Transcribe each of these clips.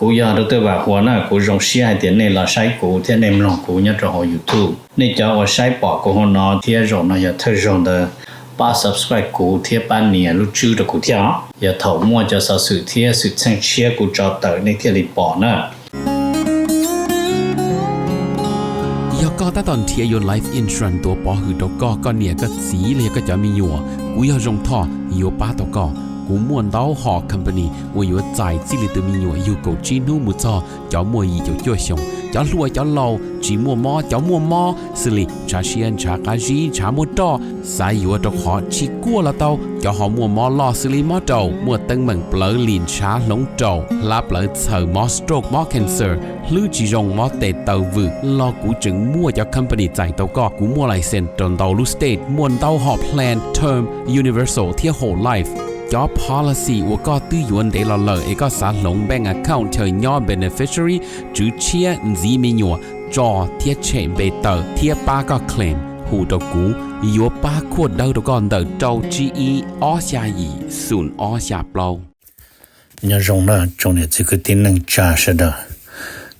Kuv yog Dr. Vam Huas na, kuv zoo siab hais tias nej los saib kuv thiab nej mloog kuv nyob rau hauv YouTube. Nej cov uas saib pom kuv hauv no thiab zaum no yog thawj zaug ntawd, pab subscribe kuv thiab pab nias lub tswb rau kuv thiab os. Yog thaum muaj cov xov xwm thiab xwm txheej tshiab kuv tso tawm nej thiaj li pom na. Yog koj tab tom nrhiav yuav life insurance tuav pov hwm rau koj, koj niam koj txiv los yog koj cov me nyuam, kuv yog Zoo Thoj yuav pab tau koj. Kuv muaj ntau hom company uas yuav txais txij li tus me nyuam yug kaum tsib hnub mus txog cov muaj yim caum cuaj xyoos, cov hluas cov laus, tsis muaj mob cov muaj mob, xws li ntshav siab ntshav qab zib ntshav muaj roj, xav yuav rau qhov tsis kuaj los tau, cov ho muaj mob loj xws li mob raum, muaj teeb meem plawv lim ntshav hloov raum, hlab plawv txhaws, mob stroke mob cancer, hlwb tsis zoo mob tes taw vwm los kuv tseem muaj cov company txais tau koj. Kuv muaj license rau ntau lub state, muaj ntau hom plan term, universal thiab whole life. Cov policy uas koj twb yuav ntev los lawm es koj xav hloov bank account chaw nyob beneficiary, tswv tshiab, ntxiv me nyuam, tso thiab tshem npe tawm thiab pab koj claim, hu rau kuv, yuav pab khuaj dawb rau koj ntawm rau tsib ib ob xya yim xoom ob xya plaub. Nyob zoo na tsoom niam txiv kwv tij neej tsa sawv daws.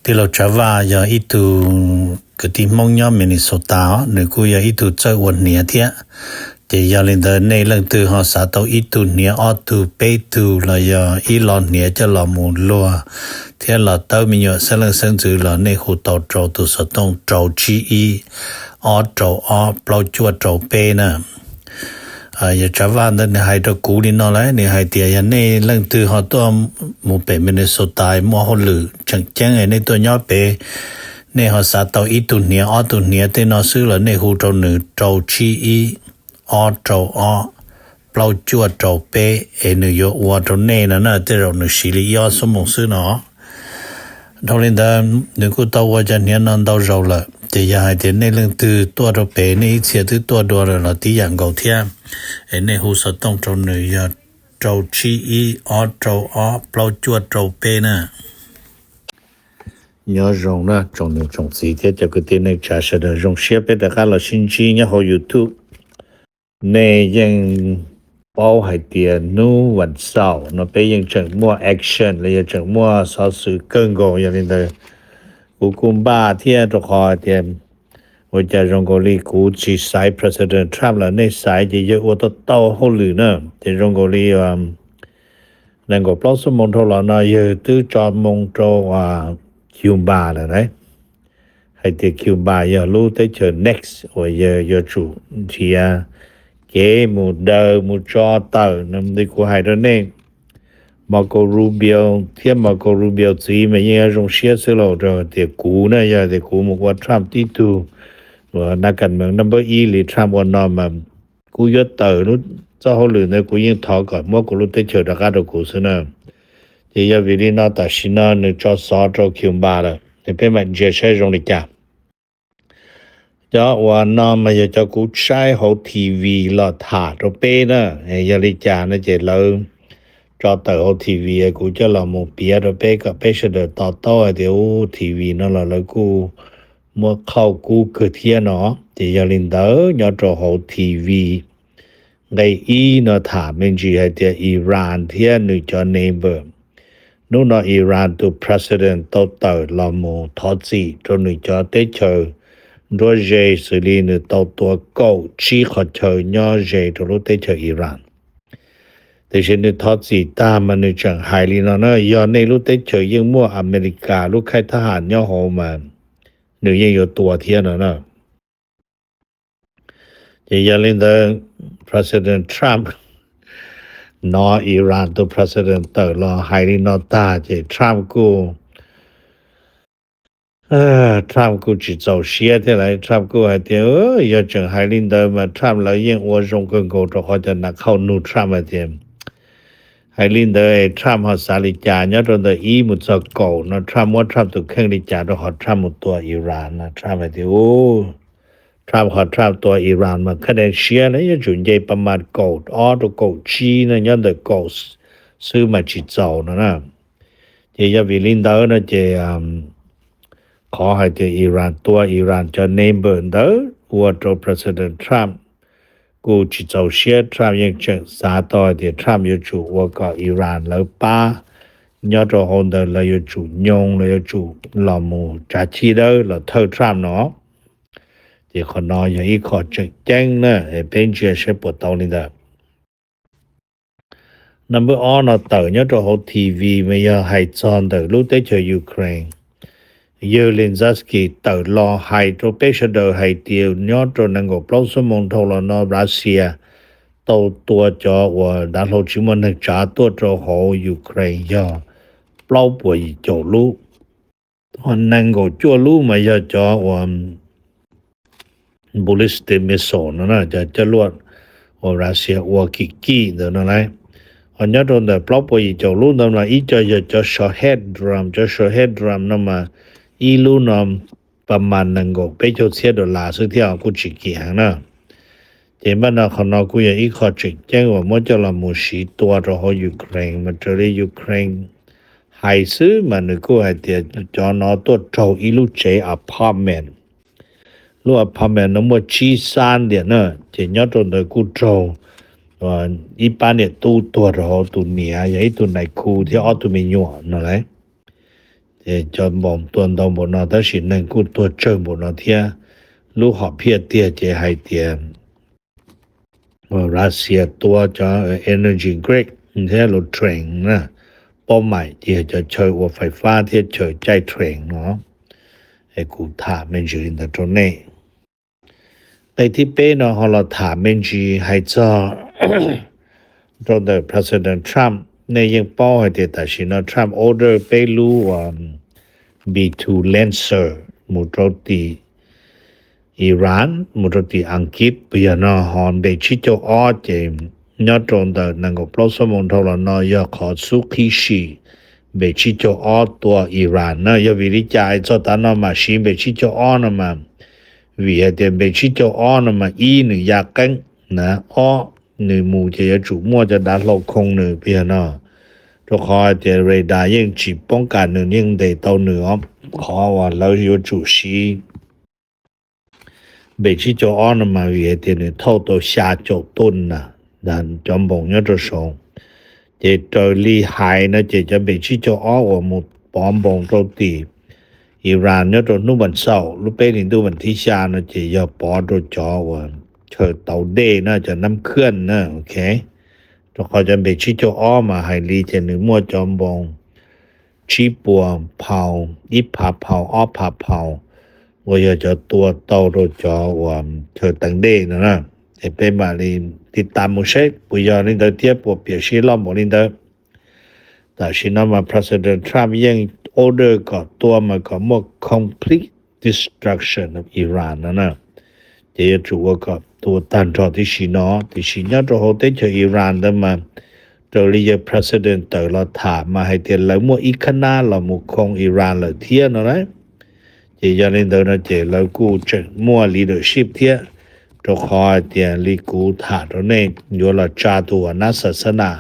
Tij laug Tsav Vaj yog ib tug kwv tij Hmoob nyob Minnesota os, nws kuj yog ib tug txawj ua hniav thiab. Ces yog li ntawd nej leej twg ho xav tau ib tug hniav ob tug peb tug los yog ib lo hniav coj los mus luag thiab los tawb me nyuam xeeb leej xeeb ntxwv los nej hu tau rau tus xov tooj rau tsib ib ob rau ob plaub cuaj rau peb na. Yog Tsav Vaj ntawd nws hais rau kuv li no lawm, nws hais tias yog nej leej twg ho tuaj mus pem Minnesota muaj hauj lwm tseem ceeb nej tuaj nyob pem, nej ho xav tau ib tug hniav ob tug hniav tej no xwb los nej hu rau nws rau tsib ib ob rau ob plaub cuaj rau peb es nws yuav ua rau nej no na, tej zaum nws siv li ib ob xuab moos xwb no. Dhau li ntawd nws kuj tau ua cov hniav no ntau zaus lawm, ces yog hais tias nej leej twg tuaj rau pem nej ib txhia twb tuaj dua lawm los tib yam nkaus thiab, es nej hu xov tooj rau nws yog rau tsib ib ob rau ob plaub cuaj rau peb na. Nyob zoo na tsoom niam tsoom txiv thiab cov kwv tij neej tsa sawv daws, zoo siab peb rov qab los sib ntsib nyob hauv YouTube. Nej yeej paub hais tias hnub vas xaum no peb yeej tseem muaj action los yog tseem muaj xov xwm kawg nkaus. Yog li ntawd kuv kuj npaj thiab, rau qhov tias ua cas zoo nkaus li kuv tsis xaiv President Trump lawm, nej xaiv ces yawg ua tau tau hauj lwm na. Ces zoo nkaus li nees nkaum plaub xuab moos dhau los no yawg twb tso moo rau Cuba lawm na, hais tias Cuba yog lub teb chaws next uas yawg yuav tsum nrhiav kev mus daws mus tso tawm no. Li kuv hais rau nej, Marco Rubio thiab Marco Rubio txiv mas yeej zoo siab xwb lauj. Rau tias kuv na, yog tias kuv mus ua Trump tib tug, uas na kas mees number ib li Trump ua no mas kuv yuav tawm lub txoj hauj lwm ntawd, kuv yeej thov kom muab kuv lub teb chaws rov qab rau kuv xwb na. Ces yog vim li no tam sim no nws tso xov rau Cuba lawm, peb mam ntsia saib zoo li cas. Cov uas no mas yog cov kuv saib hauv T V los tham rau peb na. Yog li cas no ces lawv tso tawm hauv T V, kuv coj los mus piav rau peb kom peb sawv daws to taub hais tias ub, T V no los lawv kuj muab qhauj kub kawg thiab no. Ces yog li ntawd nyob rau hauv T V nqe ib no tham me ntsis hais tias Iran thiab nws cov neighbor. Hnub no Iran tus president tau tawm los mus thov txim rau nws cov teb chaws nruab ze, xws li nws tau tua kaum tsib qhov chaw nyob ze rau lub teb chaws Iran. Tiam sis nws thov txim tag mas nws tseem hais li no na, yog nej lub teb chaws yeej muaj Amelikas lub khaib thab ham nyob hauv mas nws yeej yuav tua thiab no na. Ces yog li ntawd, President Trump hnov Iran tus president tawm los hais li no tag ces Trump kuj, Trump kuj tsis txaus siab thiab lawm. Trump kuj hais tias yog tseem hais li ntawd mas Trump lawv yeej ua zoo kawg nkaus, rau qhov cov nav khauj nug Trump hais tias, hais li ntawd Trump ho xav li cas nyob rau ntawm ib mus txog kaum no, Trump muab Trump tus kheej li cas rau qhov Trump mus tua Iran no. Trump hais tias ub, Trump qhov Trump tua Iran mas khab dee siab na, yuav tsum nce pa mas kaum ob rau kaum tsib no, nyob ntawm kaum xwb mas tsis txaus no na. Ces yog vim li ntawd no ces qhov hais tias Iran tua Iran cov neighbor ntawd ua rau President Trump kuj tsis txaus siab. Trump yeej tseem xav tau hais tias Trump yuav tsum ua kom Iran lawv pab nyob rau hauv ntawd lawv yuav tsum nyoo, lawv yuav tsum los mus tsav chij dawb los thawj Trump no. Ces qhov no yog ib qho tseem ceeb na, peb ntsia saib puas tau li ntawd. Number ob no tawm nyob rau hauv T V mas yog hais txog ntawm lub teb chaws Ukraine. Yawg Zelensky tawm los hais rau peb sawv daws hais tias nyob rau nees nkaum plaub xuab moos dhau los no Russia tau tua cov uas dav hlau tsis muaj neeg tsav tuaj rau hauv Ukraine yog plaub puas yim caum lub. Ho nees nkaum cuaj lub mas yog cov uas ballistic missile no na, cov coj luaj uas Russia ua kim kim ntawd no lauj. Ho nyob rau ntawm plaub puas yim caum lub ntawd mas ib co yog cov Shahed drone, cov Shahed drone no mas ib lub no pa mas nees nkaum peb caug txhiab dollar xwb thiab kuj tsis kim heev na. Ces npaj no qhov no kuj yog ib qho tseem ceeb uas muab coj los mus siv tua rau hauv Ukraine mas raws li Ukraine hais xwb mas nws kuj hais tias cov no tuaj raug ib lub tsev apartment. Lub apartment no muaj tsib xab ntiam na, ces nyob rau ntawd kuj raug ib pab niam tub tuag rau hauv, tus niam yog ib tug nais khu thiab ob tug me nyuam no lauj. Ces cov npaum tuag ntau npaum no tab sis neeg kuj tuag tsawg npaum no thiab. Lub hom phiaj tiag ces hais tias Russia tua cov energy grid thiab lub train na, paub mais ces yog cov chaw ua fais fab thiab chaw caij train no. Es kuv tham me ntsis li ntawd rau nej. Nqe thib peb no ho los tham me ntsis hais txog rau ntawm President Trump. Nej yeej paub hais tias tam sim no Trump order peb lub uas B two Lancer mus rau tim Iran, mus rau tim Askiv, puas yog no ho npe tsib caug ob ces nyob rau ntawm nees nkaum plaub xuab moos dhau los no yog qhov xub qhib sim npe tsib caug ob tua Iran na. Yog vim li cas txog tav no mam siv npe tsib caug ob no mas, vim hais tias npe tsib caug ob no mas ib nws ya qeeb na, ob nws mus ces yuav tsum muaj cov dav hlau khoo nws puas yog no, rau qhov hais tias radar yeej tsis poob kas nws, yeej ntes tau nws os. Qhov uas lawv yuav tsum siv npe tsib caug ob no mas vim hais tias nws thauj tau xya caum tun na, cov npoos nyob rau saud. Ces raws li hais no ces cov npe tsib caug ob uas mus pov npoos rau tim Iran nyob rau hnub vas xaum lub peb hlis ntuj vas thib xya no ces yog pov rau cov uas chaw tauv dej na, cov nab khwj na, ok. Rau qhov cov npe tsib caug ob mas hais li ces nws muaj cov npoos tsib puas phau, ib phav phau, ob phav phau, uas yog cov tua tau rau cov uas chaw teev dej no na. Es peb mam li tiv tas mus saib puas yog li ntawd thiab puas piam sij loj npaum li ntawd. Tam sim no mas President Trump yeej order kom tua mas kom muaj complete destruction of Iran no na. Ces yuav tsum ua kom tua tag nrho tib si no, tiam sis nyob rau hauv teb chaws Iran ntawd mas raws li yawg President tawm los tham mas hais tias lawv muaj ib khab nab los mus khoo Iran lawm thiab no na. Ces yog li ntawd no ces lawv kuj tseem muaj leadership thiab, rau qhov hais tias li kuv tham rau nej yuav los tsa tus uas nab xa xa na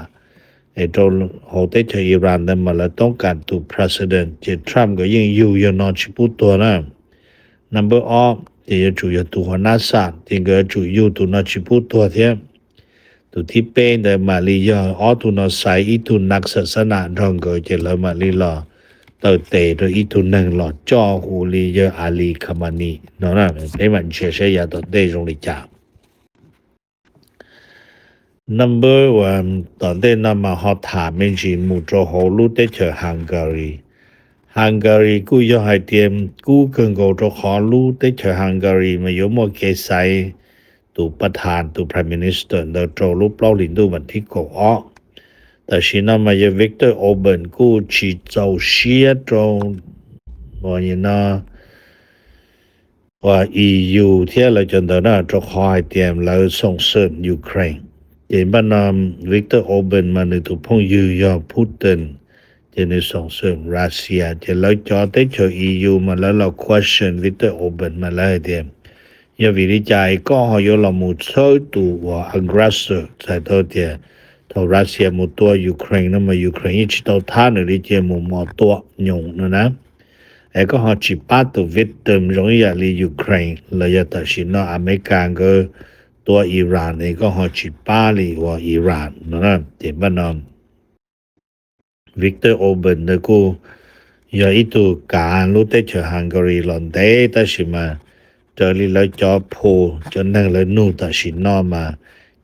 es rau hauv teb chaws Iran ntawd mas lawv toob kas tus president ces Trump nkawd yeej yug yog no tsis pub tuag na. Number ob ces yuav tsum yog tus uas nab xa ces nkawd yuav tsum yug tus no tsis pub tuag thiab. Tus thib peb ntawd mam li yog ob tug no xaiv ib tug nab xa xa na nrog nkawd ces lawv mam li los taw tes rau ib tug neeg los coj hu li yawg Ali Khamenei no. Peb mam ntsia saib yav tom ntej zoo li cas. Number uas tom ntej no mas ho tham me ntsis mus rau hauv lub teb chaws Hungary. Hungary kuj yog hais tias kub kawg nkaus rau qhov lub teb chaws Hungary mas yuav muaj kev xaiv tus pas thas tus prime minister ntawd rau lub plaub hlis ntuj vas thib kaum ob. Tam sim no mas yawg Viktor Orban kuj tsis txaus siab rau no uas E U thiab lawv cov ntawd na, rau qhov hais tias lawv xoom xwm Ukraine. Ces npaj no Viktor Orban mas nws tus phooj ywg yog Putin, ces nws xoom xwm Russia. Ces lawv cov teb chaws E U mas lawv los question Viktor Orban mas lawv hais tias, yog vim li cas es koj ho yuav los mus txhawb tus uas aggressor, txhais tau tias thaum Russia mus tua Ukraine no mas Ukraine yeej tsis tau thab nws li, ces mus mos tua nyoos no na. Es koj ho tsis pab tus victim zoo ib yam li Ukraine los yog tam sim no Amelikas nkawd tua Iran es koj ho tsis pab li uas Iran no na. Ces npaj no Viktor Orban ntawd kuj yog ib tug kav lub teb chaws Hungary los ntev, tab sis mas raws li lawv cov poll, cov neeg lawv nug tam sim no mas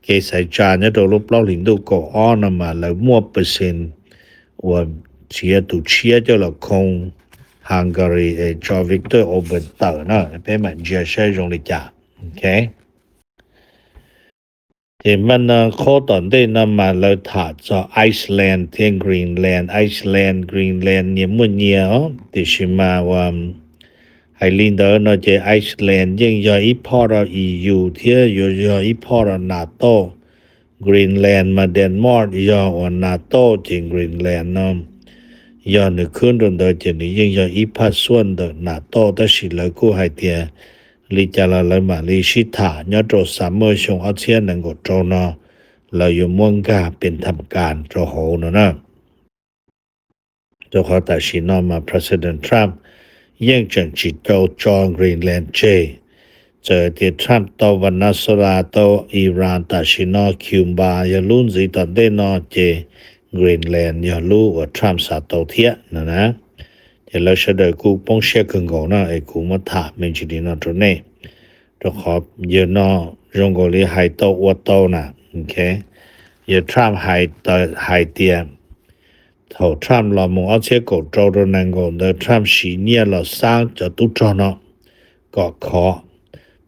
kev xaiv tsa nyob rau lub plaub hlis ntuj kaum ob no mas lawv muaj percent uas txiav tus tshiab coj los khoo Hungary es tso Viktor Orban tawm na. Peb mam ntsia saib zoo li cas. Ok. Ces mas no qhov tom ntej no mas lawv tham txog Iceland thiab Greenland. Iceland, Greenland nyias muaj nyias os, tiam sis mas ua hais li ntawd no ces Iceland yeej yog ib part of E U thiab yuav yog ib part of NATO. Greenland mas Denmark yog uas NATO, ces Greenland no yog nws khwb rau ntawd ces nws yeej yog ib phaj xuaj ntawm NATO, tab sis lawv kuj hais tias li cas los lawv mam li sib tham nyob rau summer xyoo ob txhiab nees nkaum rau no, lawv yuav muab nkag pes tham kas rau hauv no na. Rau qhov tam sim no mas President Trump yeej tseem tsis tau tso Greenland tseg. Txawm tias Trump tau Venezuela, tau Iran, tam sim no Cuba yog lub ntxiv tom ntej no, ces Greenland yog lub uas Trump xav tau thiab no na. Ces lawv sawv daws kuj poob siab kawg nkaus na, es kuv muab tham me ntsis li no rau nej, rau qhov yawg no zoo nkaus li hais tau ua tau na. Ok, yawg Trump hais tias thaum Trump los mus ob txhiab kaum rau rau nees nkaum ntawd Trump siv nyiaj los xab cov tub rog no kom khov.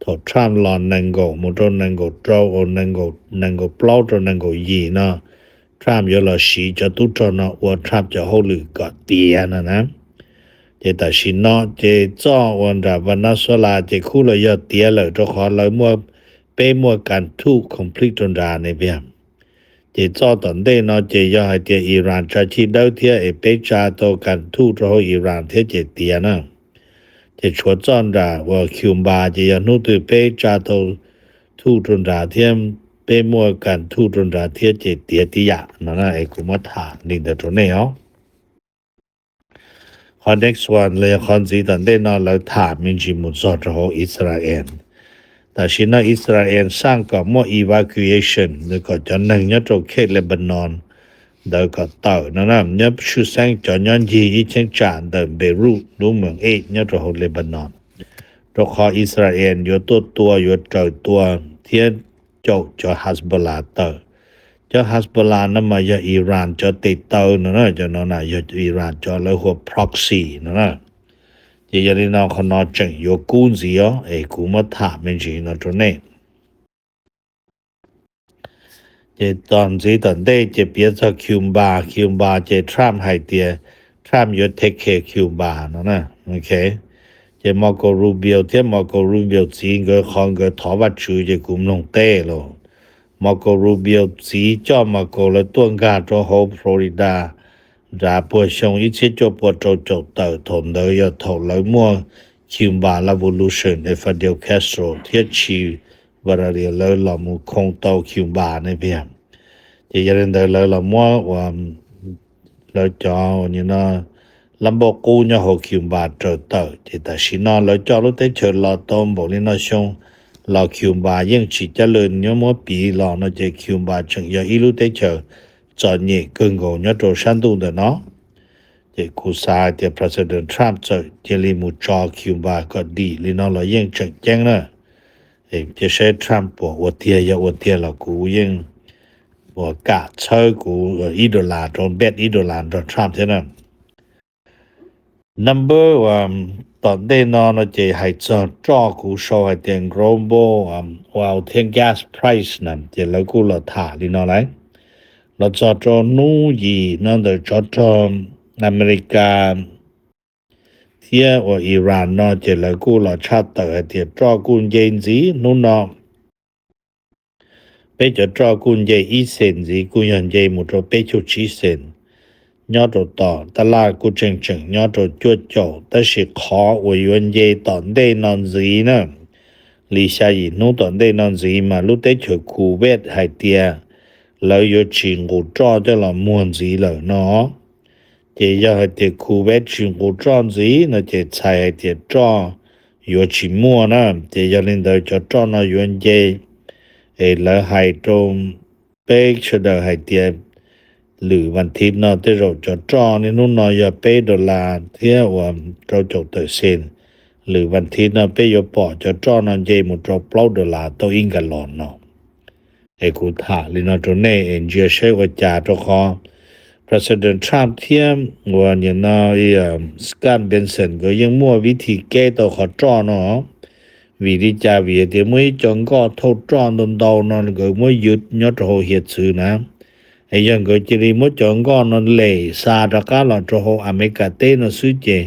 Thaum Trump los nees nkaum mus rau nees nkaum rau, nees nkaum plaub rau nees nkaum yim no, Trump yuav los siv cov tub rog no ua Trump cov hauj lwm kom tiav no na. Ces tam sim no ces txoj uas nram Venezuela ces khub los yog tiav lawm, rau qhov lawv muaj, peb muaj kas thuj complete rau nrad ne piag. Ces txoj tom ntej no ces yog hais tias Iran tsa chij dawb thiab es peb tsa tau kas thuj rau hauv Iran thiab ces tiav na. Ces tshuav txoj nram uas Cuba ces yog hnub twg peb tsa tau thuj rau nrad thiab, peb muaj kas thuj rau nrad thiab ces tiav tib yam no na. Es kuv muab tham li ntawd rau nej os. Qhov next one los yog qhov ntxiv tom ntej no lawv tham me ntsis mus txog rau hauv Israel. Tam sim no Israel xaj kom muaj evacuation, nws kom cov neeg nyob rau khej Lebanon ntawd kom tawm no na, nyob tshwj xeeb cov nyob ncig ib cheeb tsam ntawm Beirut lub moos ej nyob rau hauv Lebanon, rau qhov Israel yuav tuaj tua, yuav raws tua thiab caum cov Hezbollah tawm. Cov Hezbollah no mas yog Iran cov tes taw no na, cov no na yog Iran cov lawv hu ua proxy no na. Ces yog li no qhov no tseem yuav kub ntxiv os, es kuv muab tham me ntsis no rau nej. Ces tom ntxiv tom ntej ces piav txog Cuba, Cuba ces Trump hais tias Trump yuav take care Cuba no na. Ok, ces Marco Rubio thiab Marco Rubio txiv nkawd qhov nkawd thov Vajtswv ces kuv mloog tej los. Marco Rubio txiv coj Marco lawv tuaj nkag rau hauv Florida nrad puag xyoo ib txhiab cuaj pua rau caum tawm, thaum ntawd yog thaum lawv muaj Cuba Revolution es Fidel Castro thiab Che Guevara lawv los mus khoo tau Cuba ne piag. Ces yog li ntawd lawv los muab ua lawv cov uas no lab npauj qub nyob hauv Cuba raws tawm. Ces tam sim no lawv coj lub teb chaws los tau npaum li no xyoo los Cuba yeej tsis coj lwm nyob muab piv los no ces Cuba tseem yog ib lub teb chaws txom nyem kawg nkaus nyob rau sab ntuj ntawm no. Ces kuv xav hais tias President Trump txawm cia li mus tso Cuba kom dim li no los yeej tseem ceeb na. Cia saib Trump puas ua tiag, yog ua tiag los kuv yeej ua kam txhawb kuv ib dollar rau, bet ib dollar nrog Trump thiab na. Number uas tom ntej no no ces hais txog roj, kuv sau hais tias global oil thiab gas price na, ces lawv kuj los tham li no lauj. Los txog rau hnub yim no ntawm tsov rog Amelikas thiab uas Iran no ces lawv kuj los tshaj tawm hais tias roj kuj nce ntxiv hnub no. Peb cov roj kuj nce ib xees ntxiv, kuj yog nce mus rau peb caug tsib xees. Nyob rau tom tab laj kuj tseem tseem nyob rau cuaj caum, tab sis qhov uas yuav nce tom ntej no ntxiv na, li xya yim hnub tom ntej no ntxiv mas lub teb chaws Kuwait hais tias lawv yuav tsis nqus roj coj los muag ntxiv lawm no. Ces yog hais tias Kuwait tsis nqus roj ntxiv no ces txhais hais tias roj yuav tsis muaj na. Ces yog li ntawd cov roj no yuav nce, es lawv hais rau peb sawv daws hais tias Lwm vas thiv no tej zaum cov roj niaj hnub no yog peb dollar thiab uas rau caum tawm xees. Lwm vas thiv no peb yuav pom cov roj no nce mus rau plaub dollar tau ib nkas los no. Es kuv tham li no rau nej es ntsia saib ua cas, rau qhov President Trump thiab uas nim no Scott Bessent nkawd yeej muaj vib thim keb tau qhov roj no. Vim li cas? Vim tias muaj ib co nkoj thauj roj ntau ntau no nkawd muab ywj nyob rau hauv hiav txwv na. Es yog nkawd cia li muab cov nkoj no lem xa rov qab los rau hauv Amelikas teb no xwb ces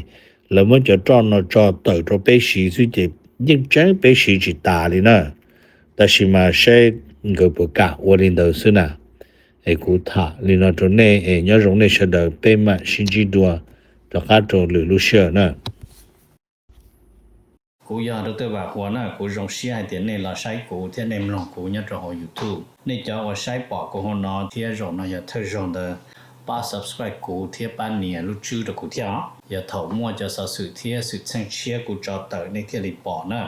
lawv muab cov roj no tso tawm rau peb siv xwb ces yeej tseeb peb siv tsis tas li na. Tab sis mas saib nkawd puas kam ua li ntawd xwb na. Es kuv tham li no rau nej es nyob zoo nej sawv daws, peb mam sib ntsib dua rov qab rau lwm lub sij hawm na. Kuv yog Dr. Vam Huas na, kuv zoo siab hais tias nej los saib kuv thiab nej mloog kuv nyob rau hauv YouTube. Nej cov uas saib pom kuv hauv no thiab zaum no yog thawj zaug ntawd, pab subscribe kuv thiab pab nias lub tswb rau kuv thiab os. Yog thaum muaj cov xov xwm thiab xwm txheej tshiab kuv tso tawm nej thiaj li pom na.